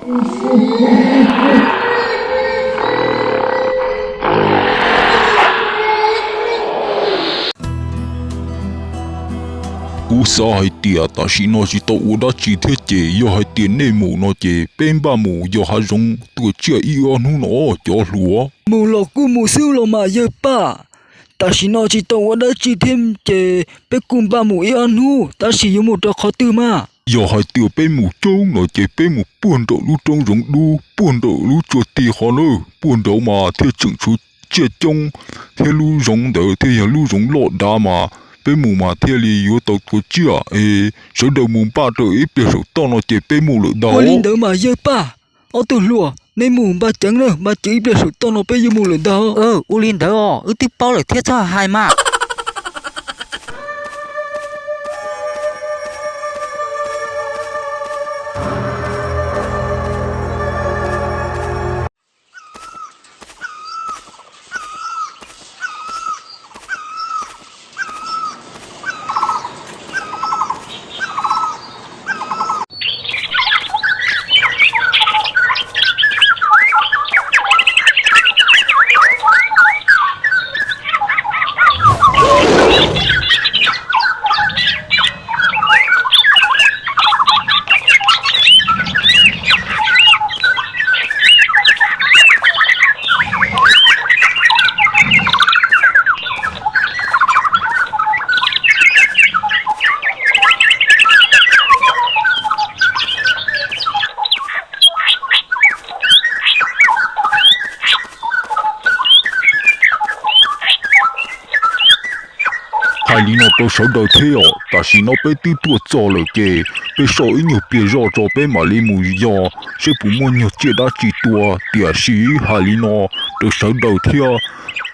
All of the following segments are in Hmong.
Kuv xav hais tias tam sim no tsis tau ua dab tsi thiab ces yog hais tias nej mus no ces peb npaj mus yos hav zoov tua tsiaj ib ob hnub no cov hluas. Mus los kuj mus xwb los mas yawg Paj. Tam sim no tsis tau ua dab tsi thiab ces peb kuj npaj mus ib ob hnub, tab sis yuav mus rau qhov twg mas? Yog hais tias peb mus coob no ces peb mus puag nraum lub roob zoov dub, puag nraum lub tsua ti qhov na, puag nraud mas thiaj tseem tshuav tsiaj coob, thiab lub zoov ntawd thiaj yog lub zoov loj dav mas peb mus mas thiaj li yuav tau tua tsiaj es sawv daws mus npaj rau ib pliag saum toj no ces peb mus lawm ntag. Ua li ntawd mas yawg Paj, ob tug hluas, nej mus npaj ceev na, npaj ceev ib pliag saum toj no peb yuav mus lawm ntag. Ua li ntawd os, wb twb paub lawm thiab txhob hais mas. Hais li no rau sawv daws thiab os, tam sim no peb twb tuaj txog lawm ces peb soj ib nyuag pliag zoj tso peb mam li mus yos seb puas muaj nyuag tsiaj dab tsi tua. Tiam sis hais li no rau sawv daws thiab,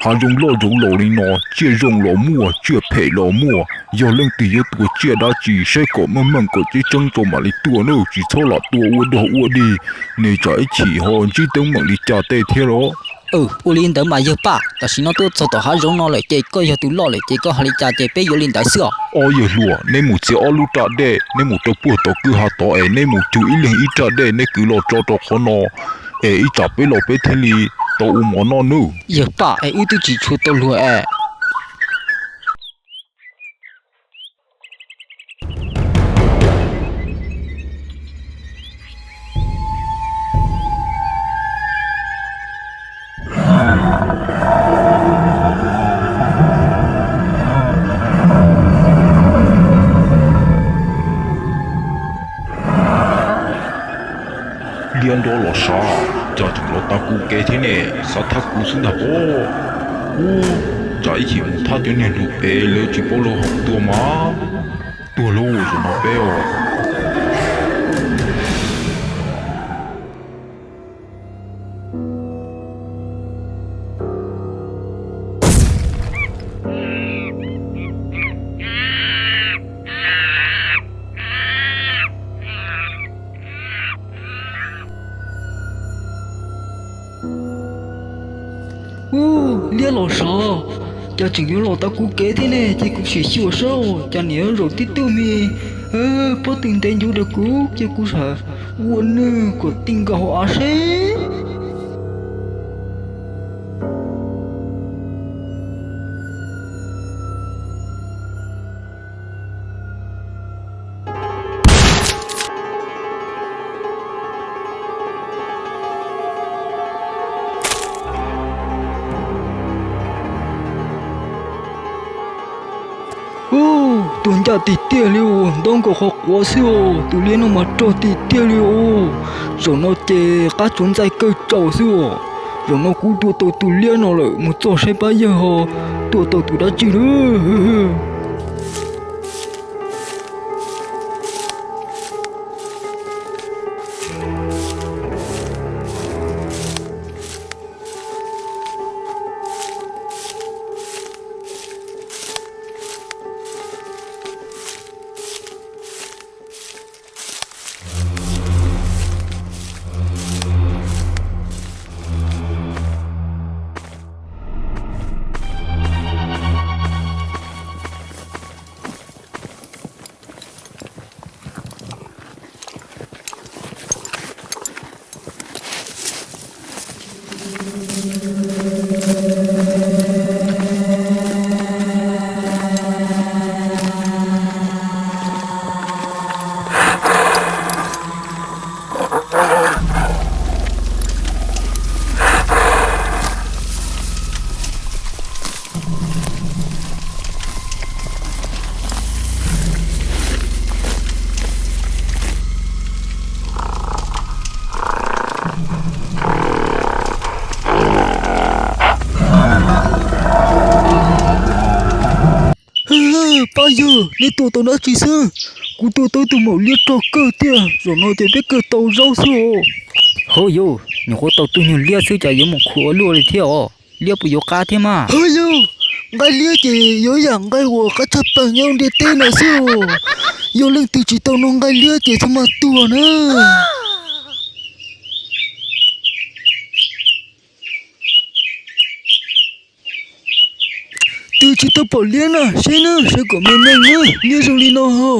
hav zoov loj zoov laus li no tsiaj zoo los muaj tsiaj phem los muaj. Yog leej twg yuav tua tsiaj dab tsi saib kom meej meej kom tseeb tseeb tso mam li tua nawb, tsis txhob lam tua ua dog ua dig, nws tsam ib chim ho ntsib teeb meem li cas tej thiab los. Ua li ntawd mas yawg Paj, tam sim no tuaj txog tom hav zoov no lawm ces koj yog tus loj lawm ces koj hais li cas ces peb yuav li ntawd xwb os. Ob yawg hluas, neb mus txiav ob lub raj dej, neb mus rau puag tom kwj ha tod es neb mus cug ib leeg ib raj dej neb kwv los tso rau qhov no es ib tsam peb los peb thiaj li tau ua mov noj nawb. Yawg Paj, es wb twb tsis tshua tau luag es. Liab nrob los sav, cas tseem los tav kuv kev thiab ne, xav thab kuv xwb ntag pob. Ub, tsam ib chim mus thab cov niag hluas pem lawv tsis paub lub hom tua mas. Tuag lauj, zaum no peb os. Ub, liab los sav, cas tseem yuav los tav kuv kev thiab ne, ces kuv sim xyuas saib cas niam zaum tib tug me pob tw ntev ncuv rau kuv ces kuv ua nws kom ti nkaus hauv av seb. Ub, tuag ncaj tiag tiag li os, ntaub nkaus qhov quav xwb os, tus liab no mas rog tiag tiag li os. Zaum no ces qab tsuav ntxaij kawg tsaus xwb os. Zaum no kuv tua tau tus liab no lawm, mus txog saib pab yawg ho tua tau tus dab tsi lawm. Tua tau dab tsi xwb? Kuv tua tau tus maum liab rog kawg tiag, zaum no ces peb kawg tau zaub xwb os. Hov yus, nyuam qhuav tau tus nyuag liab xwb cas yuav mus khuv ua luaj li thiab os. Liab puas yuav qab thiab mas? Hov yus, nqaij liab ces yuav yam nqaij uas qab tshaj plaws nyob ntiaj teb no xwb os. Yog leej twg tsis tau noj nqaij liab ces txhob mas tuag na. Twb tsis tau pom liab na, seb na, seb kom me neeg na, liab zoo li no ho.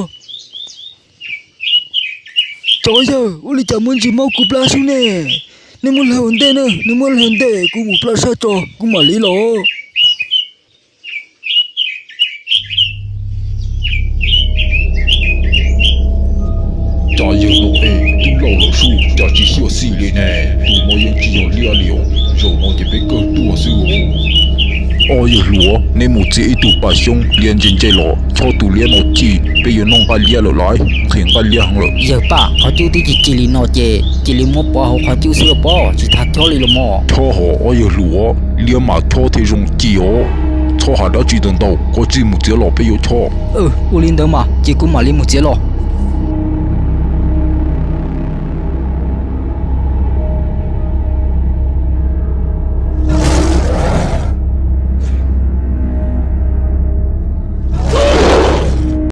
Cov yawg, ua li cas muaj ntsis mob kuv plab sub ne? Nej muab hlawv ua ntej na, nej muab hlawv ua ntej, kuv mus plab sab tso, kuv mam li los. Cas yawg no es twb laus lawm sub, cas tsis xyuaj xim li ne? Tus no yeej tsis yog liab li os, zaum no ces peb kawg tuag xwb os. Ob yawg hluas, neb mus txiav ib tug pas xyoob liab ntse ntse los chob tus liab no ci, peb yuav noj nqaij liab lawm lauj, nqhis nqaij liab heev lawm. Yawg Paj, qhov cub twb ci ci li no ces cia li muab pov hauv qhov cub xwb los pob, tsis tas chob li los mog. Chob hov ob yawg hluas, liab mas chob thiaj zoo ci os. Txhob hais dab tsi ntau ntau, koj txij mus txiav los peb yuav chob. Ua li ntawd mas ces kuv mam li mus txiav los.